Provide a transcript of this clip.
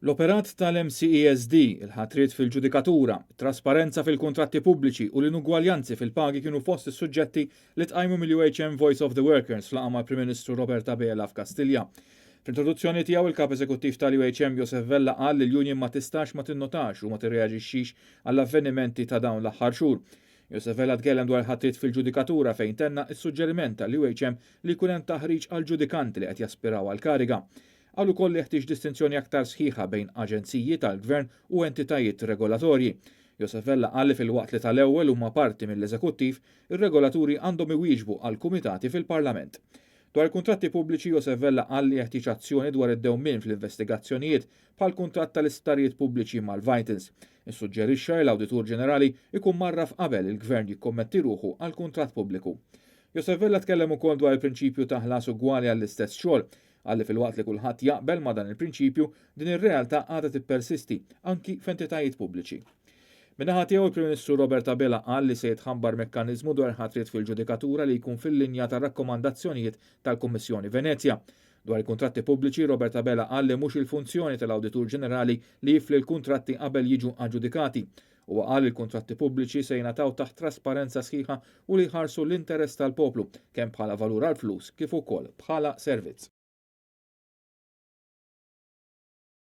L-operat tal-MCESD, il-ħatriet fil-ġudikatura, it-trasparenza fil-kuntratti pubbliċi u l-inugwaljanzi fil-pagi kienu fost is-suġġetti li tqajmu mill-UHM Voice of the Workers f'laqgħa mal-Prim Ministru Robert Abela f'Kastilja. Fl-introduzzjoni tiegħu il-Kap Eżekuttiv tal-UHM Josef Vella qal li l-union ma tistax ma tinnotax u ma tirreaġixxix għall-avvenimenti ta' dawn l-aħħar xhur. Josef Vella tkellem dwar ħatriet fil-ġudikatura fejn tenna s-suġġeriment tal-UHM li jkun hemm taħriġ għal ġudikanti li qed jaspiraw għal kariga. Qal ukoll li jeħtieġ distinzjoni aktar sħiħa bejn aġenziji tal-gvern u entitajiet regolatorji. Josef Vella qal li filwaqt li tal-ewwel huma parti mill-eżekuttiv, ir-regolaturi għandhom iwieġbu għal kumitati fil-Parlament. Dwar il-kuntratti pubbliċi Josef Vella qal li jeħtieġ azzjoni dwar id-dewmien fl-investigazzjonijiet bħal kuntratt tal-isptarijiet pubbliċi mal-Vitals. Issuġġerixxa li l-Awditur Ġenerali ikun mgħarraf qabel il-gvern jikkommetti ruħu għal kuntratt pubbliku. Josef Vella tkellem ukoll dwar il-prinċipju ta' ħlas ugwali għall-istess xogħol. Qal li filwaqt li kulħadd jaqbel ma' dan il-prinċipju, din ir-realtà għadha tippersisti anki f'entitajiet pubbliċi. Min-naħa tiegħu il-Prim Ministru Robert Abela qal li se jitħabbar mekkaniżmu dwar ħatriet fil-ġudikatura li jkun fil-linja tar-rakkomandazzjonijiet tal-Kummissjoni Venezja. Dwar il-kuntratti pubbliċi, Robert Abela qal li mhux il-funzjoni tal-Awditur Ġenerali li jifli l-kuntratti qabel jiġu aġġudikati. Huwa qal li l-kuntratti pubbliċi se jingħataw taħt trasparenza sħiħa u li jħarsu l-interess tal-poplu kemm bħala valur għall-flus kif ukoll bħala servizz.